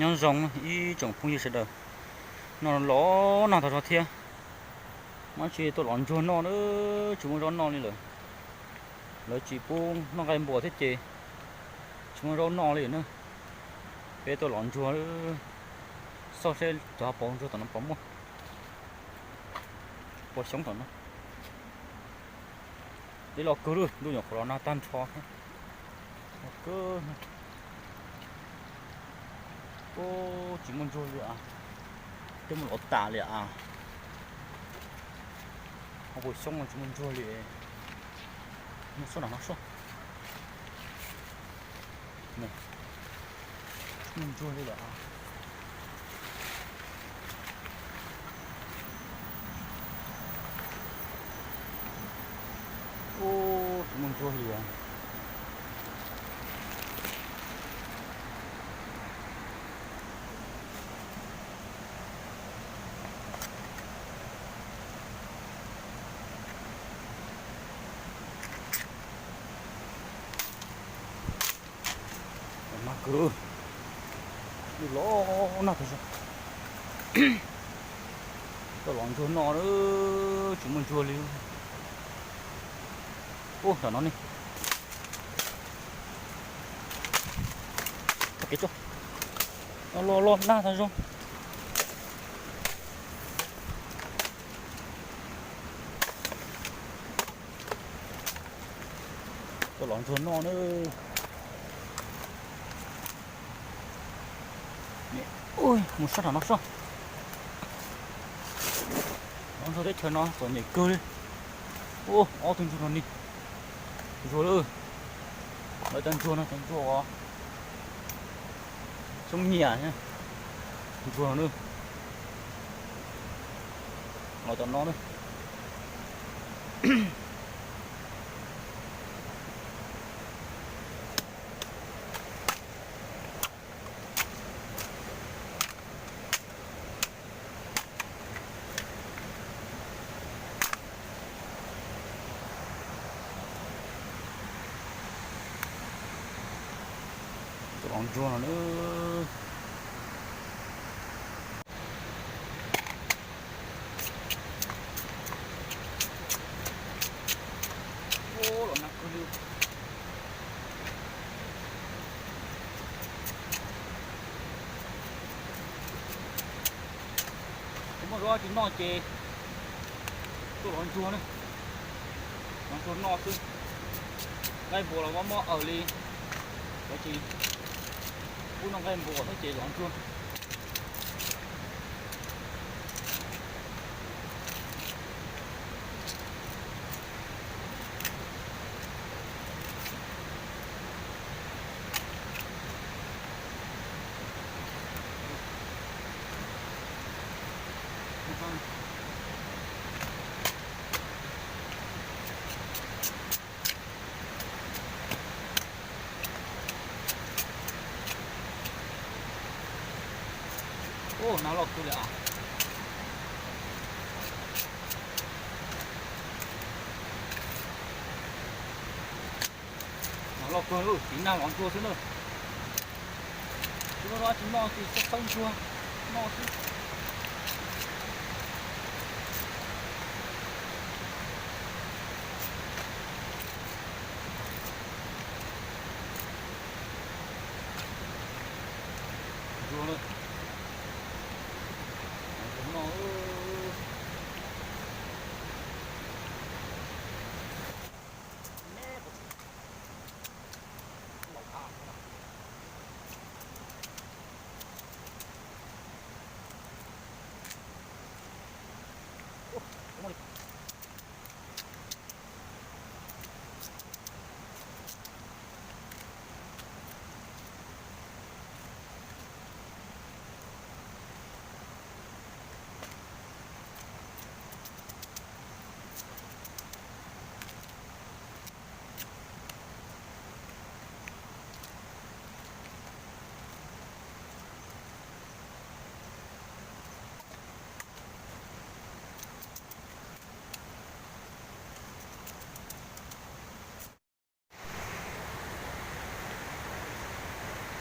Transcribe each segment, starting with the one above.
Nyob zoo ib tsoom phooj ywg sawv daws, noj los nag tag zog thiab, mas tsis tuaj los ntsuag noj na, tsis muaj zaub noj li lawm. Lawv tsis pub noj nqaij npua thiab ces tsis muaj zaub noj li na. Peb tuaj los ntsuag, xauj seb cov hauv paus ntsuag tom no puas muaj, puas xyoob tom no. Deb los kawg lawm, ntuj nyuam qhuav los nag tag nrho thiab. Los kawg. Ub, tsis muaj ntsuag li as. Twb muaj los tas li as. Hauv paus xyoob no tsis muaj ntsuag li. Mus xauj nram no soj. Tsis muaj ntsuag li lawm. Ub, tsis muaj ntsuag li. Nag kawg, los nag tag zog. Tuaj los ntsuag noj, tsis muaj ntsuag li. Ub, nram no ne. Tag kev tso. Los los nag tag zog. Tuaj los ntsuag noj na. Mus sab nram no soj. Los ntsuag teb chaws no txom nyem kawg li. Ub, ob tug ntsuag no ni. Ntsuag lawm. Lawv cov ntsuag no cov ntsuag xyoob nyias, ntsuag no na. Los tom no na. Tuaj los ntsuag no na. Ub, los nag kawg li. Kuv muaj zaub tsis noj ces tuaj los ntsuag na. Los ntsuag noj xwb. Nqaij npua los mob mob aws li, lawv tsis pub noj nqaij npua thiab ces los ntsuag. Ub, nag loj kawg li as. Nag loj kawg, tiv nag los ntsuag xwb na. Tsis muaj zaub tsis noj ces xauj xauj ntsuag noj xwb. Ntsuag na. Ntsuag noj.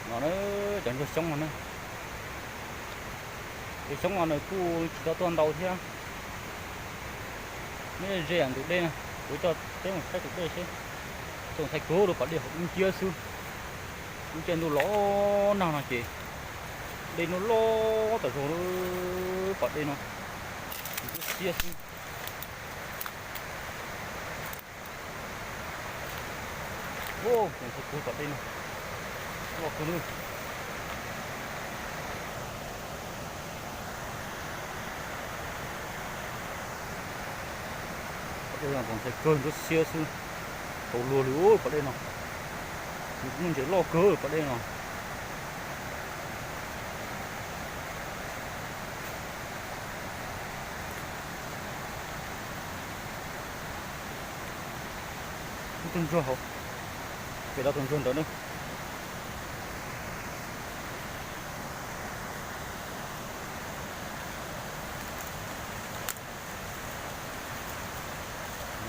No na, cov ntsuag xyoob no na. Tus xyoob no nws kuj tsis tau tuaj ntau thiab. Neb ze ntug dej na, kuv coj peb mus saib tus dej seb. Txaus ntshai kawg li, pas dej hauv dub nciab xwb. Lub caij ntuj los nag no ces dej no loj tas zog, pas dej no xiab xwb. Txaus ntshai kawg pas dej no, loj kawg li. Pas dej no txaus ntshai kawg, ntsuab xiab xwb. Txaus luag li pas dej no, nws kuj muaj ntses loj kawg pas dej no. Ib tug ntsuag hauv, pem lawv tus ntsuag ntawd na.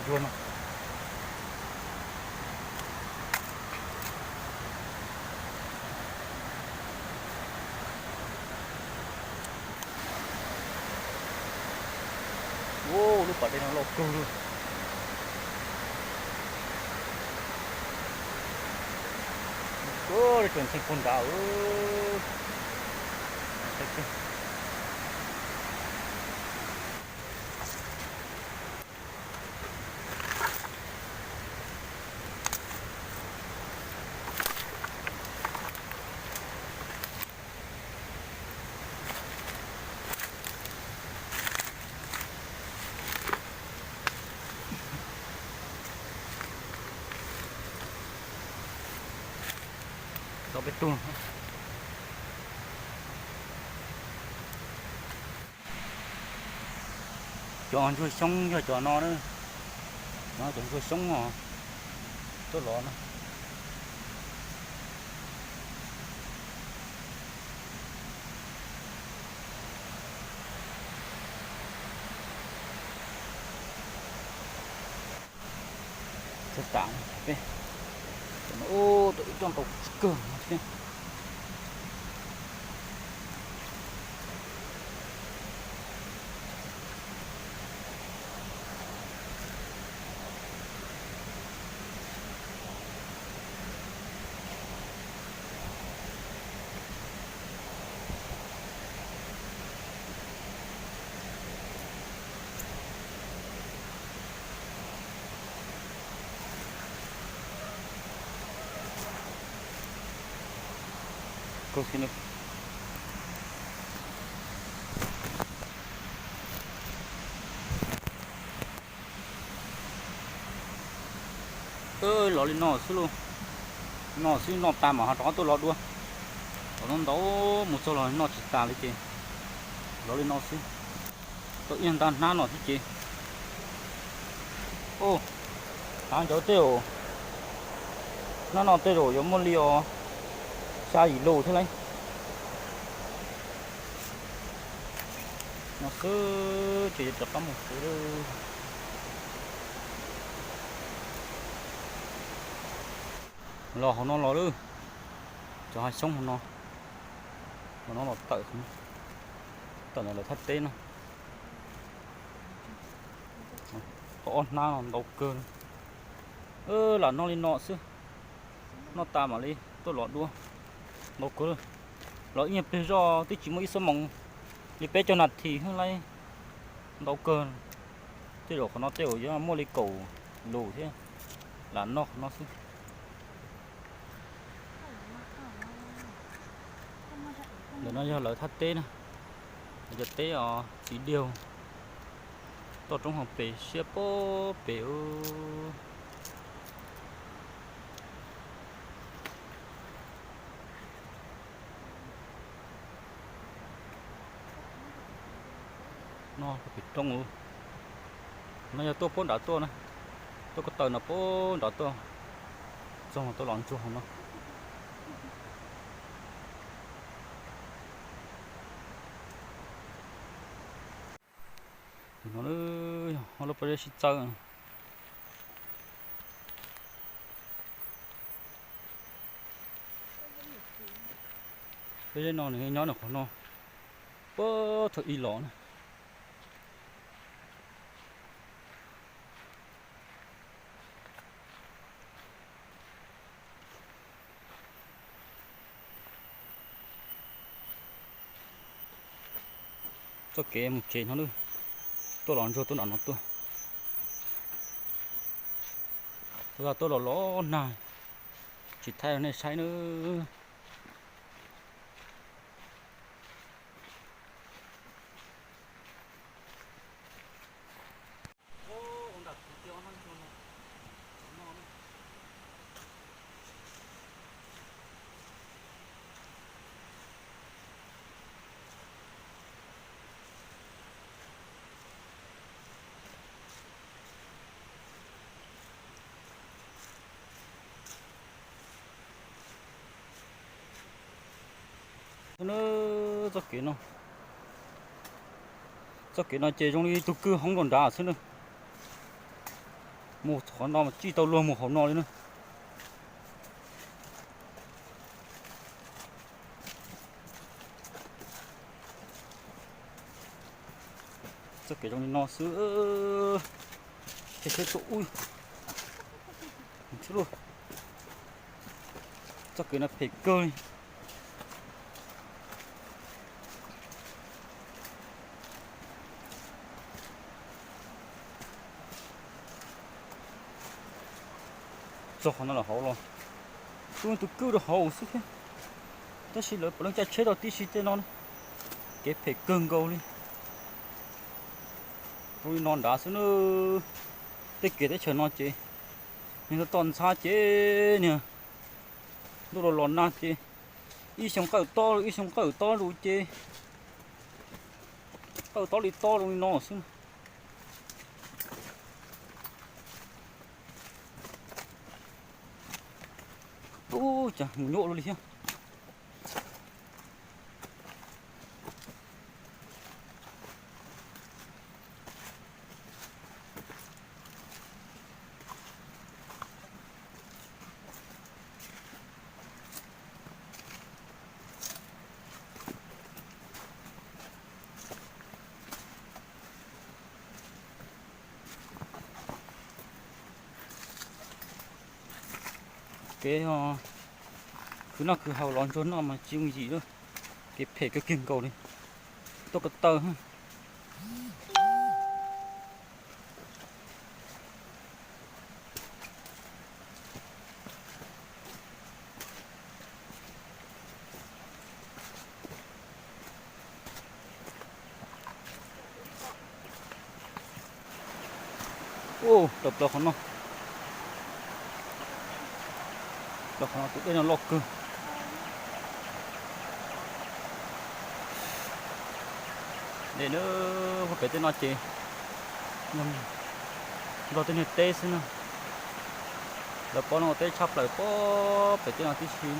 Ntsuag mas. Ua lub pas dej no loj kawg li. Ua li tseem ntxhee puag nrad. Tau peb tug. Cov ntsuag xyoob yog cov no na. No cov ntsuag xyoob os, tuaj los na. Txog tas peb, ub, ib rooj tau tsis kawg no thiab. Kawg xwb na. Los li no xwb lauj. No xwb, noj tas mas ho rov qab tuaj los dua. Los no ntau, mus txog los noj tsis tas li ces los li no xwb. Tau ib nta hnab no thiab ces. Ub, hnav ncauj tej zaum, hnab no tej zaum yuav muaj li os xya yim lus thiab lauj. No xwb ces yuav rov qab mus tsev lawm. Los hauv no los lawm, cov hav xyoob hauv no, hauv no los tawm, tawm ntawm lawv thaj teb no. Tau ob hnab no ntau kawg. Lam noj li no xwb, noj tas mam li tuaj los dua. Ntau kawg, los ib nyuag pliag zoj twb tsis muaj ib xuab moos, li peb caug nas this xwb lauj. Ntau kawg, tej zaum qhov no tej zaum yuav muaj li kaum lus thiab, lam noj qhov no xwb. Ntawm no yog lawv thaj teb na, lawv cov teb os, txiv diaug, toj roob hauv pes siab pob pem. No pem roob, no yog tuaj puab nrad tuaj na, tuaj ko taw no puab nrad tuaj, txog tuaj los ntsuag hauv no. No lub pob zeb sib txawb. Pob zeb no nws nyob nws qhov no, Puag thaum ub los na. Txoj kev mus tsev no, tuaj los ntsuag tuaj nram no tuaj. Tuaj, tuaj los los nag, tsis thaij rau nej saib nawb. Xwb na, txoj kev no, txoj kev no ces zoo li tus kwj hoob rau nrad xwb na. Mus qhov no mas tsis tau luag mus hauv no li na. Txoj kev zoo li no xwb. Ces thiab tus ub, txoj kev no phem kawg li. Txog qhov no lawm hauv los, tus kwj rau hauv xwb thiab. Tab sis lawv puav leej caij tsheb rau tib si tej no, kev phem kawg nkaus li. Zoo li no nrad xwb na. Tej kev teb chaws no ces niag toj ntxhab ces niag ntuj los los nag ces ib xyoo qawj tob ib xyoo qawj tob lus ces qawj tob li tob zoo li no xwb. Ub, cas mus nyuaj ua luaj li thiab. Kev, khwv noj khwv haus los ntsuag noj mas tsis yooj yim lawm. Kev phem kawg kiag nkaus li. Tuaj ko taw. Ub, tawm plaws qhov no. Plaws qhov no tus dej no loj kawg. Dej na, puag pem tej no ces nrog tej niag teb xwb na. Lawv pov no ua teb tshaj plaws puag pem tej no tib si.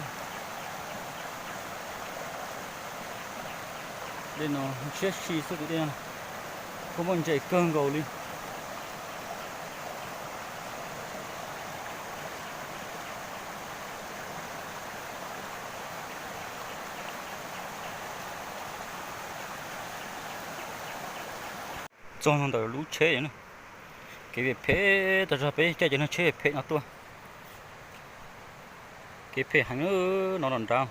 Dej no ntshiab si xwb tus dej no, kuj muaj ntses kawg nkaus li. Txog no ntawm lub tsheb na, kev phem tag zog, peb caij cov niag tsheb phem no tuaj. Kev phem heev no los nrad.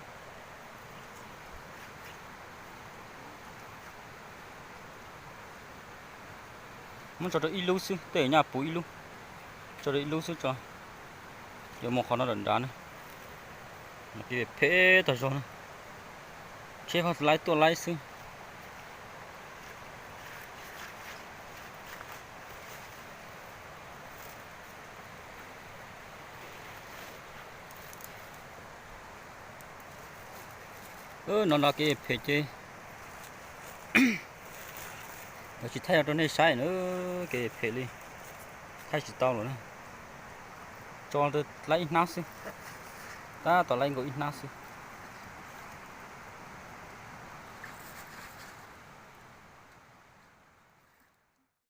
Muab tso rau ib lub xwb, tej nyaj puv ib lub, tso rau ib lub xwb tso. Yuav mus qhov no lawm nrad na. Kev phem tag zog na, tsheb laib tuaj laib xwb. No los kev phem ces tsis thaij rau nej saib na, kev phem li, thaij tsis tau lawm na. Tso laib ib hnab xwb, tab tom laib nkaus ib hnab xwb.